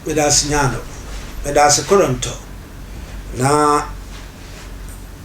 Medase Nyando. Medase Korɔntɔ. Na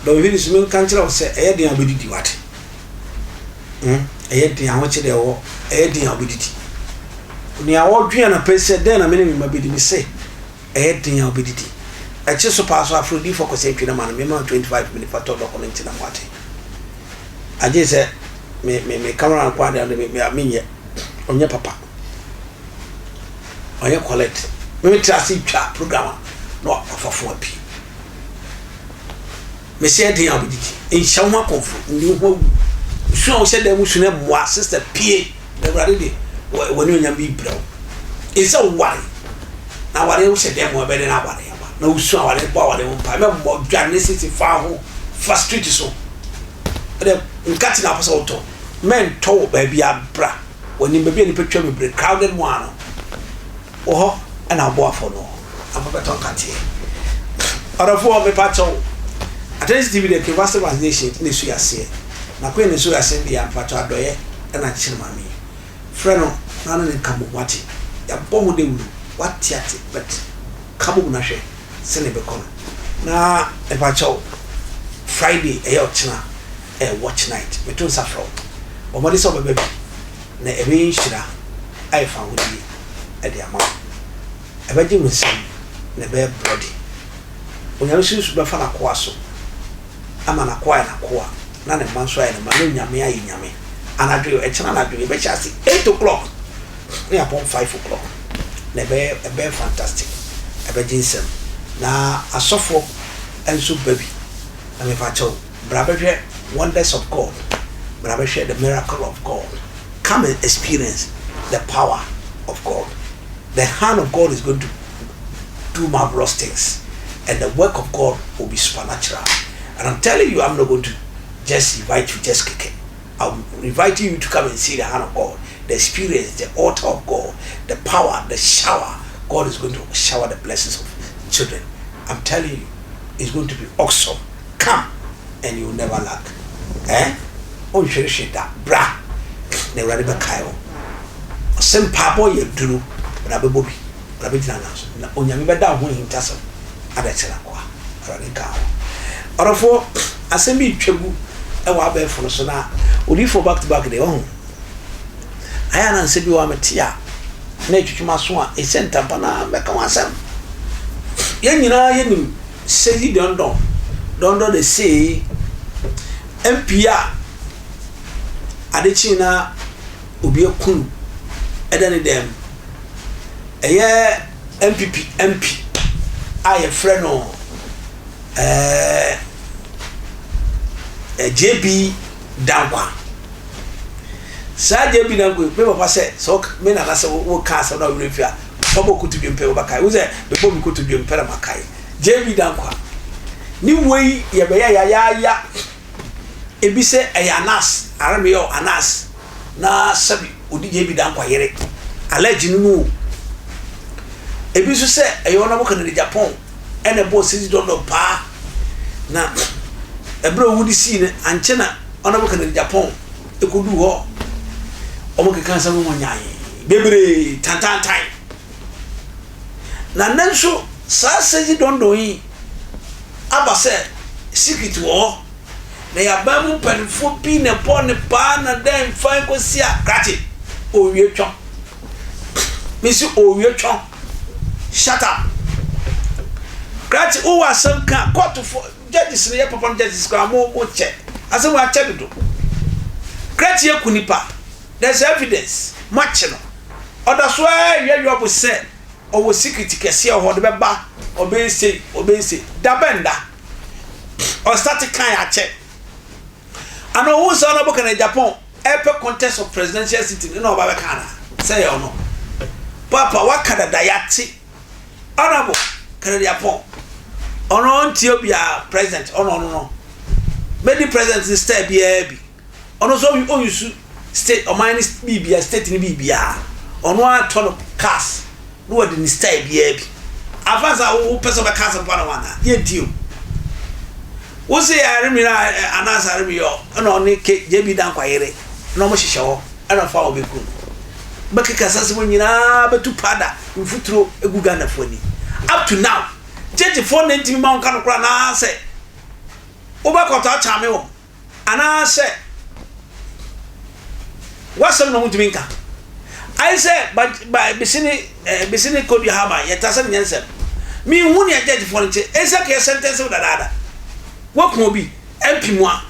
Dɔnhwere so menka nkyerɛ wo sɛ ɛyɛ den a wobɛdidi wate. Hmm, ɛyɛ den ahokyere ɛwɔ, ɛyɛ den a wobɛdidi. Nea ɔdwen anapa yi sɛ dɛn na me ne me mma bɛdi me se ɛyɛ den a wobɛdidi. Ɛkye so paa so afro difoɔ kɔsɛ atwi na ma no mema 25 mini fa tɔ dɔkɔ no nti na mo ate. Agye sɛ me me me camera nko adeɛ me me menyɛ ɔnyɛ papa. Ɔnyɛ collect. Me me tra ase twa program a na wafa fo api. Mese ɛden a wobɛdidi. Nhyɛ wo ho akɔmfo, nni wo ho awu. Su a wohyɛ dan mu su no mmoa, sister pie. Na Awurade de w'anuonyam bi brɛ wo. Ɛsɛ sɛ woware. Na aware wohyɛ dan mu a ɛbɛyɛ dɛn na aware aba. Na wosu aware bɔ aware ho mpae. Mɛmmɔ dwane sisi fa ho fa street so. Ɛdɛ nkate na wopɛ sɛ wotɔ. Mɛntɔ wɔ baabi abra. W'anim baabi a nnipa twa bebree crowded one no. Wɔ hɔ na ɔbɔ afɔr no afa bɛtɔ nkateɛ. Ɔdɔfoɔ mepa kyɛw Attention TV deɛ Kevasi Vaccination na ɛsu aseɛ na kwan na ɛsu aseɛ deɛ a mepa kyɛw adɔeɛ na akyekyere maame yi. Frɛ no na ne ne nka bom wate. Yɛabɔ ho dawuro wate ate but ka bom na hwɛ sɛdeɛ ɛbɛkɔ no. Na mepa kyɛw Friday ɛyɛ ɔkyena ɛyɛ watch night meto nsa frɛ wo bɔ mmɔden sɛ wobɛba bi na ɛbɛyɛ nhyira ayɛ fawohodie de ama wo. Ɛbɛgye wo nsam na ɛbɛyɛ brɔde. Onyame Sunsum bɛfa n'akoa so ama n'akoa ayɛ n'akoa na ne mma nso ayɛ ne mma na Onyame ayɛ Nyame. Anadwo, ɛkyena anadwo yɛbɛhyɛ ase 8 o'clock na yɛapɔn 5 o'clock na ɛbɛyɛ ɛbɛyɛ fantastic. Ɛbɛgye nsam na asɔfoɔ nso ba bi na mefa kyɛw bra bɛhwɛ wonders of God, bra bɛhwɛ the miracle of God. Come and experience the power of God. The hand of God is going to do marvelous things, and the work of God will be supernatural. And I'm telling you, I'm not going to just invite you, just kick it. I'm inviting you to come and see the hand of God, the experience, the altar of God, the power, the shower. God is going to shower the blessings of children. I'm telling you, it's going to be awesome. Come and you will never lack. Eh? Wonhwerehwere da. Bra na Awurade bɛkae wo. Ɔse mpaabɔ yɛ duru. Bra bɛbɔ bi. Bra bɛgyina nan so. Na Onyame bɛda wo ho ahintasɛm abɛkyerɛ akoa. Awurade nka wo ho. Ɔdɔfoɔ, asɛm bi retwa gu wɔ abɛɛfo no so na odiyifoɔ back to back deɛ wahu. Ayɛ a na nsɛm bi wɔ hɔ a mete a na ɛtwitwi m'aso a ɛsɛ ntampa na mɛka ho asɛm. Yɛn nyinaa yɛnim Seyi dɔndɔn, dɔndɔn de sei mpii a ade kyee na obi aku no da ne dan mu. Ɛyɛ NPP MP a yɛfrɛ no ɛɛ JB Dankwa. Saa JB Dankwa yi, me papa sɛ sɛ ɔka me nana sɛ woka asɛm na wo werɛ fi a, fa bɔ kotodwe mpɛ wobɛkae. Wo sɛ mebɔ me kotodwe mpɛ na makae. JB Danquah ne wuo yi yɛ bɛyɛ yayaaya ebi sɛ ɛyɛ Anas Aremeyaw Anas na sɛbi odi JB Danquah yere allege no no o ebi nso sɛ ɛyɛ Honourable Kennedy Agyapong ɛna ɛbɔɔ Sisi Dɔndɔn paa na ɛberɛ owu de sii no ankyɛ na Honourable Kennedy Agyapong ɛkɔduu hɔ wɔn keka nsɛm ho nyan bebree tantantan. Na nnɛ nso saa sɛdzi dɔndɔn yi aba sɛ secret wɔ hɔ, na yɛ aban mu mpanimfoɔ bi na ɛbɔ ne paa na dɛn mfa nkosi a krakye owie twɔn. Mesi owie twɔn. Shut up. Krakye wowɔ asɛm ka kɔɔtofoɔ judges no yɛ papa no judges koraa mo mo kyɛ asɛm wɔ akyɛ dodo. Krakye aku nipa. There's evidence moakye no. Ɔda so ara reyɛ Yob sɛ ɔwɔ secret kɛseɛ wɔ hɔ, ɔde bɛba, ɔbɛyɛ sei, ɔbɛyɛ sei. Da bɛn da? Ɔstate kan akyɛ. Ana ɔhu sɛ Honorable Kennedy Agyapong ɛpɛ contest of presidential seat no na ɔba bɛka ana? Sɛ ɛyɛ ɔno. Papa waka dada yɛate. Honorable Kennedy Agyapong ɔno ɔntie obiara president ɔno ɔno no. Bɛdi president no style biara bi. Ɔno nso ɔyusu state ɔman no biribia state no biribia ɔno ara tɔ no cars na wɔde ne style biara bi afa sa wo pɛ sɛ ɔbɛka asɛm pa no ho anaa yɛntie o wo se aremi na anaasɛ aremi yɛ ɛna ɔne ke JB Dankwa yere na ɔmo hyehyɛ hɔ ɛna ɔfa wɔn bɛku no. Bɛkeka saa asɛm nyinaa bɛtu powder mfuturo gu Ghanafoɔ ani. Up to now, gyegyefoɔ na ntumi ma wo nka nokorɛ anaasɛ wobɛkɔtɔ akyame wɔn anaasɛ w'asɛm na wɔntumi nka. Ayɛ sɛ ba ba bisi ne eh, bisi ne kodua haban yɛta sɛ ne nyɛ nsɛm. Menhu nea gyegyefoɔ no nkyɛ ɛsɛ kɛyɛ sentence wo dadaada. Woaku obi MP mu a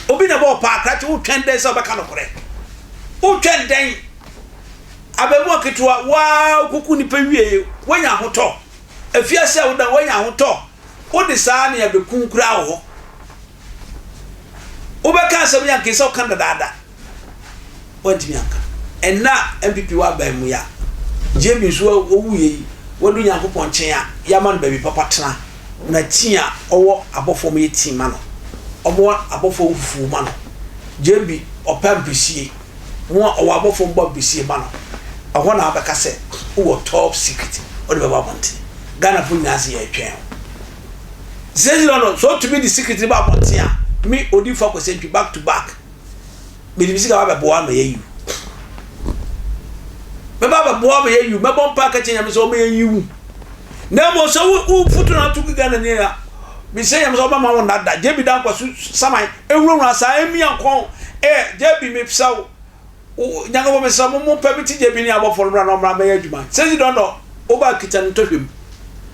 obi na ɛbɔ ɔpaa krakye wotwɛn dɛn sɛ wobɛka nokorɛ. Wotwɛn dɛn? Abarimaa ketewa, wo ara wokoku nnipa wie, woanya ahotɔ. Afiase a woda, woanya ahotɔ. Wode saa ne abɛku koraa wɔ hɔ. Wobɛka asɛm yi anka sɛ woka dadaada. Woantumi anka. Ɛnna a NPP wɔ aban mu yi a, JB nso ɔwuiɛ yi, wadu Nyankopɔn nkyɛn a, yɛama no baabi papa tena. Na tea a ɔwɔ abɔfoɔ wɔyɛ tea ma no. Wɔwɔ abɔfoɔ fufuo ma no. JB ɔpɛ ampesie. Mo a ɔwɔ abɔfoɔ mbɔ ampesie ma no. Ɛhɔ na wabɛka sɛ wowɔ top secret wode bɛba abɔnten. Ghanafoɔ nyinaa se yɛretwɛn wo. Sɛsi no no, sɛ wotumi de secret no ba abɔnten a, me Odifo Akwasi Antwi back to back. Mede me sika ba bɛboa ma yɛayi wo. Mɛba bɛboa ma yɛayi wo. Mɛbɔ mpa aka kyerɛ Nyame sɛ ɔma yɛnyi wo. Na mmom sɛ wo foto na ato Ghana ni a, mesɛ Nyame sɛ ɔbɛma wo nna da. JB Danquah su saman ewurawura saa emia nkɔn. Eh, JB mepsa wo. Nyankopɔn mesrɛ mo mo pɛ me ti JB ne abɔfoɔ no mmra na ɔmmra mɛyɛ adwuma. Sɛsi dɔndɔ woba kita ne ntɔhwɛ mu.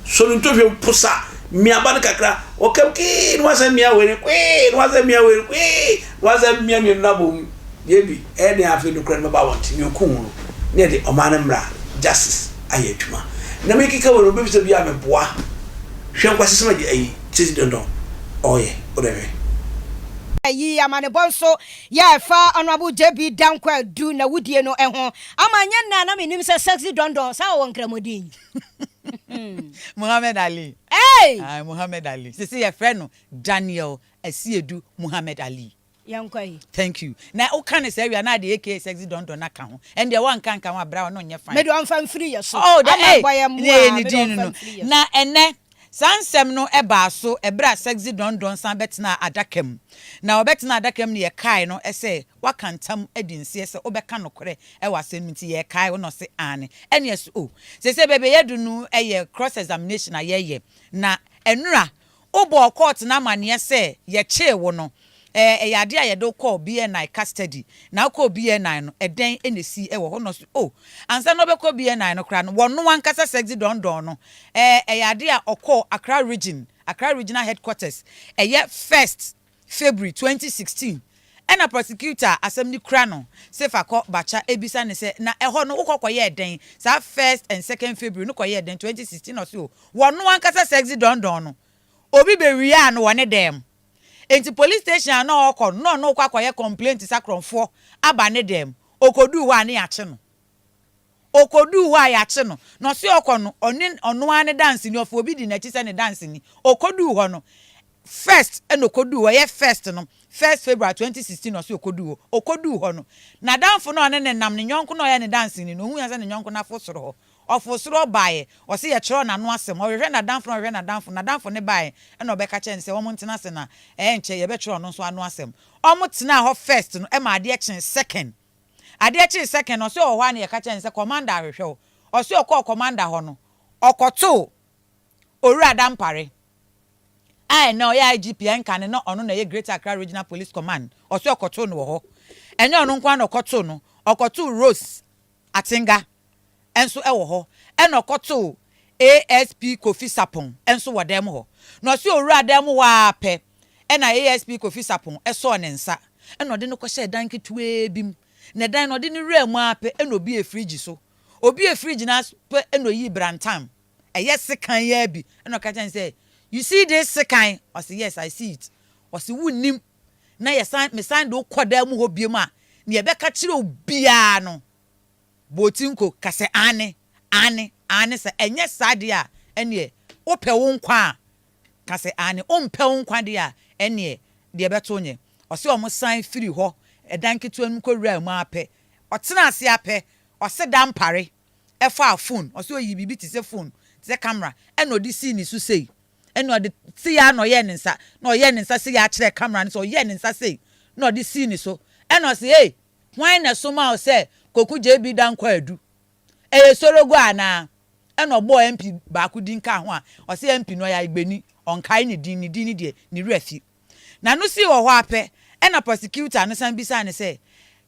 So ne ntɔhwɛ mu posa mmiaba no kakra. Ɔkam kii na wasan mia wei no kwii na wasan mia wei no kwii na wasan mia mmienu no abɔ mu. JB ɛyɛ den afei nokorɛ no bɛba abɔnten nea ɔku wo no na yɛde ɔman no mmra justice ayɛ adwuma. Na mekeka wei no wobɛbisa bi a meboa. Hwɛ nkwasasɛm a ayi Sɛsi dɔndɔn ɔyɛ wodɛ hwɛ. Yi amanebɔ nso yɛ a ɛfa Honourable JB Danquah Adu n'awudie no ho. Ama ɛnyɛ nnɛ a na mennim sɛ Sexy Dondon saa ɔwɔ nkramodin. Muhammad Ali. Hey! Ah, Muhammad Ali. Sisi yɛfrɛ no Daniel Asiedu Muhammad Ali. Yɛnkɔ yi. Thank you. Na woka ne saa wie a na ade aka Sexy Dondon aka ho. Ɛndeɛ woanka anka ho a bra ɔno nyɛ fine. Mede ɔmfa mfiri yɛ so. Oh, da, Ama hey, bɔ yɛn ne mmoa yɛ a, ne mede din ɔmfa no no. mfiri yɛ so. Na ɛnɛ Saa nsɛm no baa so bere a Sexy Don Don san bɛtenaa adaka mu. Na ɔbɛtenaa adaka mu no yɛkaee no sɛ woaka ntam adi nseɛ sɛ wobɛka nokorɛ wɔ asɛm no mu nti yɛrekae wo na ɔse aane. Ɛneɛ so oh. Seesei baabi a yɛadu no yɛ cross examination a yɛyɛ na ɛnora wobɔɔ court no amaneɛ sɛ yɛkyee wo no Ɛɛ, ɛyɛ adeɛ a yɛde wo kɔɔ BNI custody, na wokɔɔ BNI no, ɛdɛn na ɛsii wɔ hɔ? Na ɔse, Oh, ansa na ɔbɛkɔ BNI no koraa no, wɔno ankasa Sexy Don Don no, ɛɛ, ɛyɛ adeɛ a ɔkɔɔ Accra Region, Accra Regional Headquarters, ɛyɛ first February 2016, ɛna prosecutor a asɛm no kura no, Sefa Kɔ Bacha bisa no sɛ, na ɛhɔ no wokɔ kɔyɛɛ dɛn? Saa first and second February no kɔyɛɛ dɛn 2016? Na ɔse, Oh, wɔno ankasa Sexy Don Don no, obi bɛwiaa no wɔ ne dan mu. Enti police station a na ɔrekɔ no, na ɔno rekɔ akɔyɛ complaint sɛ akorɔmfoɔ aba ne dan mu. Ɔkɔduu hɔ a ne yɛakye no. Ɔkɔduu hɔ a yɛakye no. Na ɔse ɔrekɔ no, ɔne ɔno ara ne danseni, ɔfaa obi dii n'akyi sɛ ne danseni. Ɔkɔduu hɔ no, first ɛna ɔkɔduu hɔ, ɛyɛ first no, first February 2016 na ɔse ɔkɔduu hɔ. Ɔkɔduu hɔ no, n'adamfo no a ɔne no nam, ne yɔnko no a ɔyɛ ne danseni no, ɔhuiɛ sɛ ne yɔnko no afo soro hɔ. Ɔfoo soro baeɛ, ɔse yɛkyerɛw n'ano asɛm, ɔhwehwɛ n'adamfo no ɔhwehwɛ n'adamfo no, n'adamfo no baeɛ ɛna ɔbɛka kyerɛɛ no sɛ wɔn ntena ase na ɛnkyɛ yɛbɛtwerɛ ɔno nso ano asɛm. Wɔn tenaa hɔ first no ɛma adeɛ kyee second. Adeɛ kyee second no ɔse ɔwɔ hɔ a na yɛka kyerɛɛ no sɛ commander ahwehwɛ wo. Ɔse ɔkɔɔ commander hɔ no ɔkɔtoo Owura Dampare a ɛnnɛ ɔyɛ IGP a ɛnka no na ɔno na ɛyɛ Greater Accra Regional Police Command, ɔse ɔkɔtoo no wɔ hɔ. Ɛnyɛ ɔno nko ara na ɔkɔtoo no, ɔkɔtoo Rose Atenga nso wɔ hɔ ɛna ɔkɔtoo ASP Kofi Sarpong nso wɔ dan mu hɔ. Na ɔse owuraa dan mu hɔ ara pɛ ɛna ASP Kofi Sarpong sɔɔ ne nsa ɛna ɔde no kɔhyɛɛ dan ketewaa bi mu. Na dan no ɔde no wuraa mu ara pɛ ɛna obiee fridge so. Obiee fridge no ara pɛ ɛna oyii brantam, ɛyɛ sekan yi ara bi, ɛna ɔka kyerɛɛ no sɛ, You see this sekan? Ɔse yes, I see it. Ɔse wonnim na yɛsan mesan de wo kɔ dan mu hɔ biom a, nea yɛbɛka kyerɛ wo biara no, Botinko ka sɛ aane, aane, aane, sɛ ɛnyɛ saa deɛ a, ɛnneɛ wopɛ wo nkwa a, ka sɛ aane, wompɛ wo nkwa deɛ a, ɛnneɛ deɛ ɛbɛto wo nyɛ. Ɔse wɔn san firi hɔ, ɛdan ketewa no mu kɔwuraa mu ara pɛ, ɔtenaa ase ara pɛ, ɔse dampare faa phone, ɔse ɔyii biribi te sɛ phone, te sɛ camera, ɛna ɔde sii ne so sei, ɛna ɔde sei ara na ɔyɛɛ ne nsa, na ɔyɛɛ ne nsa sei ara kyerɛɛ camera no sɛ ɔyɛɛ ne nsa sei, na ɔde sii ne so, ɛna ɔse ei, Hwan na ɛsomaa wo sɛ Koku JB Danquah Adu, ɛyɛ Sorogo anaa? Ɛna ɔbɔɔ MP baako din kaa ho a ɔse MP no ɔyɛ Ayigbeni, ɔnkae ne din, ne din no deɛ ne werɛ afi. N'ano sii wɔ hɔ ara pɛ ɛna prosecutor no san bisaa no sɛ,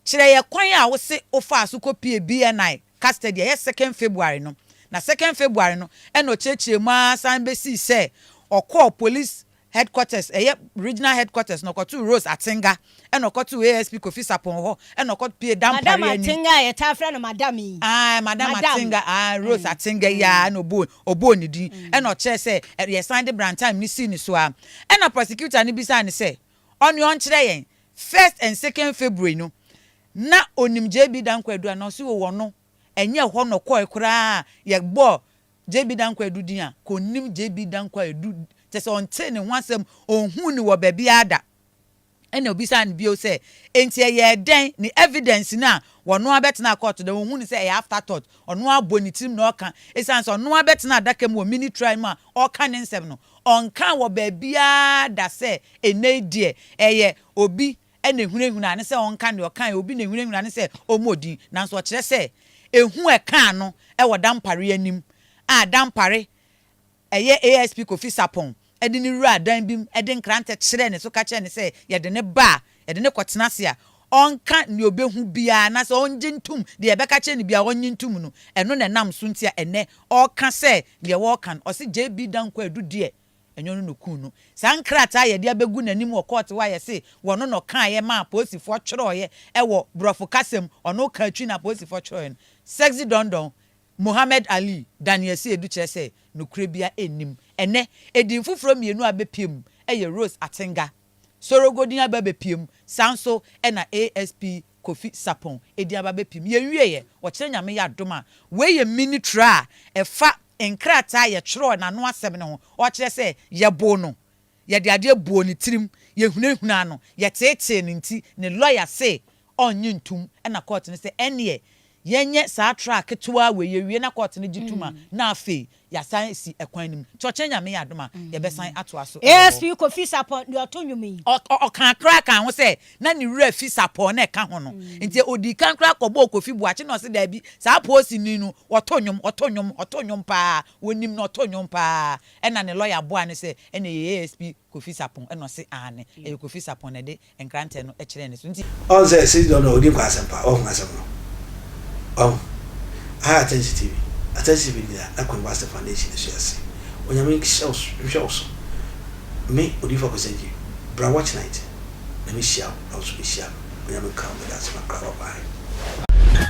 Kyerɛ yɛ kwan a wose wofaa so kɔpuee BNI custody a ɛyɛ second February no. Na second February no ɛna ɔkyerɛkyerɛɛ mu ara san bɛsii sɛ ɔkɔɔ police headquarters, ɛyɛ regional headquarters na ɔkɔtoo Rose Atenga, ɛna ɔkɔtoo ASP Kofi Sarpong hɔ, ɛna ɔkɔpue Madam Dampare anim. Atenga a yɛtaa frɛ no Madam yi. Ae, Madam Madam. Atenga, ae, Rose Atenga yi ara na ɔbɔɔ, ɔbɔɔ ne din, ɛna ɔkyerɛɛ sɛ yɛsan de Brantam no sii ne so ara. Ɛna prosecutor no bisaa no sɛ ɔne ɔnkyerɛ yɛn first and second February no, na ɔnim JB Danquah Adu anaa? Ɔse oo, ɔno, ɛnyɛ hɔ na ɔkɔɔe koraa a yɛbɔɔ JB Danquah Adu din a, ka ɔnnim JB Danquah Adu, kyerɛ sɛ ɔntee ne ho asɛm, ɔnhuu no wɔ baabiara da. Ɛnna ɔbisaa no bio sɛ, Enti ɛyɛɛ dɛn? Ne evidence no a ɔno ara bɛtenaa kɔɔto dɛ, ɔhuu no sɛ ɛyɛ afterthought, ɔno ara bɔ ne tirim na ɔreka, ɛsiane sɛ ɔno ara bɛtenaa adaka mu wɔ mini trial mu a ɔreka ne nsɛm no, ɔnkaa wɔ baabiara da sɛ ɛnnɛ yi deɛ ɛyɛ obi na ehunahunaa no sɛ ɔnka nea ɔkae, obi na ehunahunaa no sɛ ɔmmɔ din, nanso ɔkyerɛ sɛ ehu a ɛkaa no wɔ Dampare anim a Dampare, ɛyɛ ASP Kofi Sarpong, de no wuraa dan bi mu de nkrantɛ kyerɛɛ ne so ka kyerɛɛ no sɛ yɛde no ba a, yɛde no kɔtena ase a, ɔnka nea obehu biara anaasɛ ɔngye ntom, deɛ yɛbɛka akyerɛ no biara ɔnnye ntom no, ɛno na ɛnam so nti a ɛnnɛ ɔreka sɛ deɛ wɔreka no, ɔse JB Danquah Adu deɛ, Ɛnyɛ ɔno na okuu no. Saa nkrataa a yɛde abegu n'anim wɔ kɔɔte hɔ a yɛse wɔno na ɔkaeɛ maa apolisifoɔ twerɛeɛ wɔ borɔfo kasa mu, ɔno kaa twi na apolisifoɔ twerɛeɛ no, Sexy Dondon, Mohammed Ali, Daniel Seidu kyerɛ sɛ nokorɛ biara nnim. Ɛnnɛ, edin foforɔ mmienu a abɛpue mu yɛ Rose Atenga, Sorogo din aba abɛpue mu, saa nso na ASP Kofi Sarpong din aba abɛpue mu. Yɛnwieɛ, ɔkyerɛ Nyame yɛ adom a, wei yɛ mini tra a ɛfa nkrataa a yɛtwerɛɛ n'ano asɛm no ho, ɔkyerɛ sɛ yɛboo no, yɛde adeɛ bɔɔ ne tirim, yɛhunahunaa no, yɛteetee no nti ne lɔya se ɔnnye ntom ɛna kɔɔte no sɛ ɛnneɛ yɛnyɛ saa trial ketewa wei yɛwie na kɔɔte no gye tom a na afei yɛasan asi ɛkwan no mu nti ɔkyena Nyame yɛ adom a yɛbɛsan atoa so wɔ hɔ. ASP Kofi Sarpong deɛ ɔto nnwom yi. Ɔkaa koraa kaa ho sɛ na ne werɛ afi Sarpong na ɛka ho no nti ɔdii kan koraa kɔbɔɔ Kofi Boakye na ɔse daabi saa poosini no ɔto nnwom, ɔto nnwom, ɔto nnwom paa, wɔnim no ɔto nnwom paa ɛna ne lɔya boaa no sɛ ɛna ɛyɛ ASP Kofi Sarpong ɛna ɔse aane ɛyɛ Kofi Sarpong na ɛde nkrantɛ no kyerɛɛ ne so nti. Ɔn sɛ sisi dɔ no odi nkwa asɛm pa wahu asɛm no wahu aha yɛ attention TV attention TV nyina na Queen Vasti foundation so ase onyame nhyɛ wo nhwɛ wo so me odiyifo Akwasi Antwi bra watch night na me hyia wo na wo nso bɛ hyia me onyame nka wo meda ase makra bye bye.